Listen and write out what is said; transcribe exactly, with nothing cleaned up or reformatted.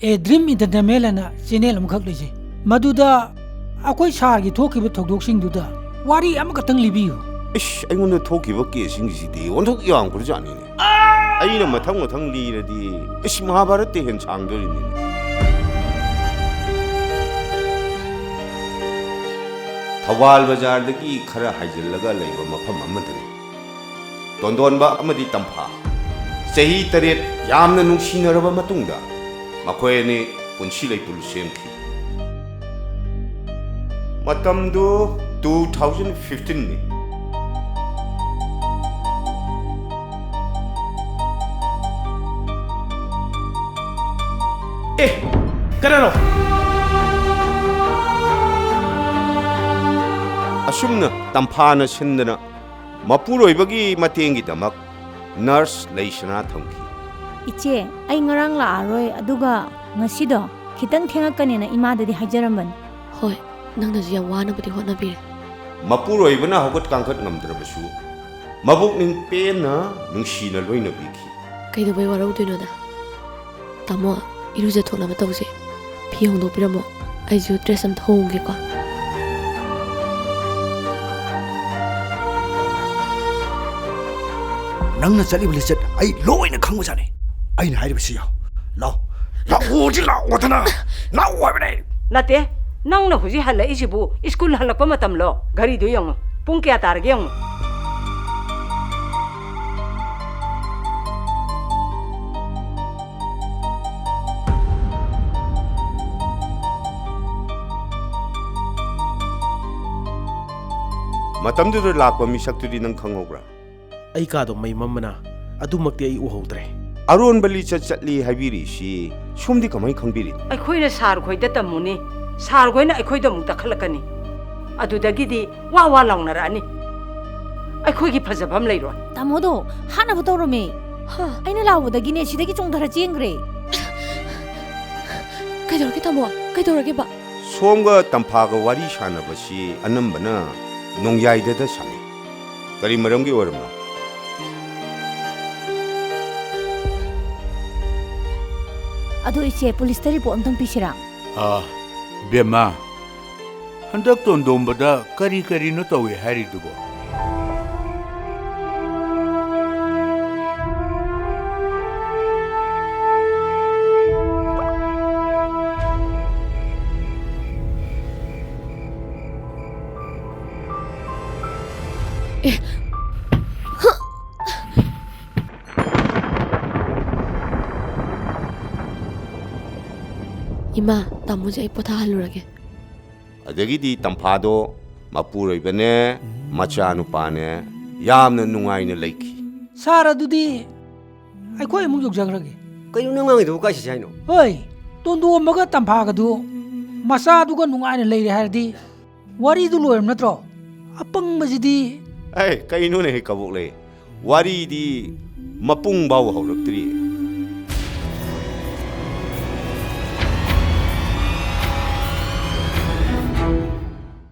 ꯑꯦ dream entertainment ꯑꯅ channel ꯑꯃꯈꯛ ꯂꯩꯖꯩ꯫ ꯃꯗꯨꯗ ꯑꯩꯈꯣꯏ ꯁꯥꯔꯒꯤ ꯊꯣꯛꯈꯤꯕ ꯊꯧꯗꯣꯛꯁꯤꯡꯗꯨꯗ ꯋꯥꯔꯤ ꯑꯃꯈꯛꯇꯪ ꯂꯤꯕꯤꯌꯨ꯫ ꯏꯁ, ꯑꯩꯉꯣꯟꯗ ꯊꯣꯛꯈꯤꯕ ꯀꯦꯁꯁꯤꯡꯁꯤꯗꯤ ꯑꯣꯟꯊꯣꯛ ꯌꯥꯝꯈ꯭ꯔꯖꯥꯠꯅꯤꯅꯦ꯫ ꯑꯩꯅ ꯃꯊꯪ ꯃꯊꯪ ꯂꯤꯔꯗꯤ, ꯏꯁ, ꯃꯍꯥꯚꯥꯔꯠꯇ ꯍꯦꯟ ꯁꯥꯡꯗꯣꯔꯤꯅꯤꯅꯦ꯫ ꯊꯧꯕꯥꯜ ꯕꯖꯥꯔꯗꯒꯤ ꯈꯔ ꯍꯥꯏꯖꯤꯜꯂꯒ ꯂꯩꯕ ꯃꯐꯝ ꯑꯃꯗꯅꯤ꯫ ꯇꯣꯟꯗꯣꯟꯕ ꯑꯃꯗꯤ ꯇꯝꯐꯥ ꯆꯍꯤ ꯇꯔꯦꯠ ꯌꯥꯝꯅ ꯅꯨꯡꯁꯤꯅꯔꯕ ꯃꯇꯨꯡꯗ ꯃꯈꯣꯏ ꯑꯅꯤ ꯄꯨꯟꯁꯤ ꯂꯩꯄꯨꯟ ꯁꯦꯝꯈꯤ꯫ ꯃꯇꯝꯗꯨ two thousand fifteen ꯅꯤ꯫ ꯑꯦ, ꯀꯅꯥꯅꯣ? ꯑꯁꯨꯝꯅ ꯇꯝꯐꯥꯅ ꯁꯤꯟꯗꯅ ꯃꯄꯨꯔꯣꯏꯕꯒꯤ ꯃꯇꯦꯡꯒꯤꯗꯃꯛ ꯅꯔꯁ ꯂꯩꯁꯅꯥ ꯊꯝꯈꯤ꯫ ꯏꯆꯦ, ꯑꯩ ꯉꯔꯥꯡ ꯂꯥꯛꯑꯔꯣꯏ, ꯑꯗꯨꯒ ꯉꯁꯤꯗꯣ ꯈꯤꯇꯪ ꯊꯦꯡꯉꯛꯀꯅꯦꯅ ꯏꯃꯥꯗꯗꯤ ꯍꯥꯏꯖꯔꯝꯕꯅꯤ꯫ ꯍꯣꯏ, ꯅꯪꯅꯁꯨ ꯌꯥꯝ ꯋꯥꯅꯕꯨꯗꯤ ꯍꯣꯠꯅꯕꯤꯔꯦ꯫ ꯃꯄꯨꯔꯣꯏꯕꯅ ꯍꯧꯒꯠ ꯀꯥꯡꯈꯠ ꯉꯝꯗ꯭ꯔꯕꯁꯨ ꯃꯕꯨꯛꯅꯤꯡ ꯄꯦꯟꯅ ꯅꯨꯡꯁꯤꯅ ꯂꯣꯏꯅꯕꯤꯈꯤ꯫ ꯀꯩꯗꯧꯕꯩ ꯋꯥꯔꯧꯗꯣꯏꯅꯣꯗ? ꯇꯥꯃꯣ, ꯏꯔꯨꯖꯊꯣꯛꯅꯕ ꯇꯧꯁꯦ꯫ ꯐꯤ ꯍꯣꯡꯗꯣꯛꯄꯤꯔꯝꯃꯣ, ꯑꯩꯁꯨ ꯗ꯭ꯔꯦꯁ ꯑꯝꯇ ꯍꯣꯡꯒꯦꯀꯣ꯫ ꯅꯪꯅ ꯆꯠꯂꯤꯕ ꯂꯤꯆꯠ ꯑꯩ ꯂꯣꯏꯅ ꯈꯪꯕꯖꯥꯠꯅꯤ꯫ ꯑꯩꯅ ꯍꯥꯏꯔꯤꯕꯁꯤ ꯌꯥꯎ꯫ ꯂꯥꯎ꯫ ꯂꯥꯛꯑꯣꯗꯤ ꯂꯥꯛꯑꯣꯗꯅ꯫ ꯂꯥꯛꯑꯣ ꯍꯥꯏꯕꯅꯦ꯫ ꯅꯠꯇꯦ, ꯅꯪꯅ ꯍꯧꯖꯤꯛ ꯍꯜꯂꯛꯏꯁꯤꯕꯨ ꯁ꯭ꯀꯨꯜ ꯍꯜꯂꯛꯄ ꯃꯇꯝꯂꯣ? ꯘꯔꯤꯗꯨ ꯌꯦꯡꯉꯨ, ꯄꯨꯡ ꯀꯌꯥ ꯇꯥꯔꯒꯦ ꯌꯦꯡꯉꯨ꯫ ꯃꯇꯝꯗꯨꯗ ꯂꯥꯛꯄ ꯃꯤꯁꯛꯇꯨꯗꯤ ꯅꯪ ꯈꯪꯍꯧꯕ꯭ꯔꯥ? ꯑꯩ ꯀꯥꯗꯣ ꯃꯩ ꯃꯝꯕꯅ ꯑꯗꯨꯃꯛꯇꯤ ꯑꯩ ꯎꯍꯧꯗ꯭ꯔꯦ꯫ ꯑꯔꯣꯟꯕ ꯂꯤꯆꯠ ꯆꯠꯂꯤ ꯍꯥꯏꯕꯤꯔꯤꯁꯤ ꯁꯣꯝꯗꯤ ꯀꯃꯥꯏꯅ ꯈꯪꯕꯤꯔꯤ? ꯑꯩꯈꯣꯏꯅ ꯁꯥꯔ ꯈꯣꯏꯗ ꯇꯝꯃꯨꯅꯤ, ꯁꯥꯔ ꯈꯣꯏꯅ ꯑꯩꯈꯣꯏꯗ ꯑꯃꯨꯛ ꯇꯛꯈꯠꯂꯛꯀꯅꯤ꯫ ꯑꯗꯨꯗꯒꯤꯗꯤ ꯋꯥ ꯋꯥ ꯂꯥꯎꯅꯔꯛꯑꯅꯤ꯫ ꯑꯩꯈꯣꯏꯒꯤ ꯐꯖꯐꯝ ꯂꯩꯔꯣꯏ꯫ ꯇꯥꯃꯣꯗꯣ ꯍꯥꯠꯅꯕ ꯇꯧꯔꯝꯃꯦ꯫ ꯍꯥ? ꯑꯩꯅ ꯂꯥꯎꯕꯗꯒꯤꯅꯦ ꯁꯤꯗꯒꯤ ꯆꯣꯡꯊꯔ ꯆꯦꯟꯈ꯭ꯔꯦ꯫ ꯀꯩꯗꯧꯔꯒꯦ ꯇꯥꯃꯣ? ꯀꯩꯗꯧꯔꯒꯦꯕ? ꯁꯣꯝꯒ ꯇꯝꯐꯥꯒ ꯋꯥꯔꯤ ꯁꯥꯟꯅꯕꯁꯤ ꯑꯅꯝꯕꯅ ꯅꯣꯡꯌꯥꯏꯗꯗ ꯁꯥꯟꯅꯩ꯫ ꯀꯔꯤ ꯃꯔꯝꯒꯤ ꯑꯣꯏꯔꯕꯅꯣ? ꯑꯗꯣ ꯏꯆꯦ, ꯄꯨꯂꯤꯁꯇ ꯔꯤꯄꯣꯔꯠ ꯑꯝꯇꯪ ꯄꯤꯁꯤꯔꯥ? ꯑꯥ, ꯕꯦꯝꯃ, ꯍꯟꯗꯛ ꯇꯣꯟꯗꯣꯝꯕꯗ ꯀꯔꯤ ꯀꯔꯤꯅꯣ ꯇꯧꯏ ꯍꯥꯏꯔꯤꯗꯨꯕꯣ? ꯏꯃꯥ, ꯇꯥꯃꯣꯁꯦ ꯑꯩ ꯄꯣꯊꯥꯍꯜꯂꯨꯔꯒꯦ꯫ ꯑꯗꯒꯤꯗꯤ ꯇꯝꯐꯥꯗꯣ ꯃꯄꯨꯔꯣꯏꯕꯅꯦ, ꯃꯆꯥꯅꯨꯄꯥꯅꯦ, ꯌꯥꯝꯅ ꯅꯨꯡꯉꯥꯏꯅ ꯂꯩꯈꯤ꯫ ꯁꯥꯔ, ꯑꯗꯨꯗꯤ ꯑꯩꯈꯣꯏ ꯑꯃꯨꯛ ꯌꯧꯖꯈ꯭ꯔꯒꯦ꯫ ꯀꯩꯅꯣ ꯅꯪ ꯉꯥꯡꯉꯤꯗꯨꯕꯨ? ꯀꯥꯏ ꯆꯠꯁꯦ ꯍꯥꯏꯅꯣ? ꯍꯣꯏ, ꯇꯣꯟꯗꯣꯝꯕꯒ ꯇꯝꯐꯥꯒꯗꯨ ꯃꯆꯥꯗꯨꯒ ꯅꯨꯡꯉꯥꯏꯅ ꯂꯩꯔꯦ ꯍꯥꯏꯔꯗꯤ, ꯋꯥꯔꯤꯗꯨ ꯂꯣꯏꯔꯝ ꯅꯠꯇ꯭ꯔꯣ? ꯑꯄꯪꯕꯁꯤꯗꯤ꯫ ꯑꯦ, ꯀꯩꯅꯣꯅꯦ ꯀꯕꯣꯛꯂꯩ? ꯋꯥꯔꯤꯗꯤ ꯃꯄꯨꯡ ꯐꯥꯎ ꯍꯧꯔꯛꯇ꯭ꯔꯤ꯫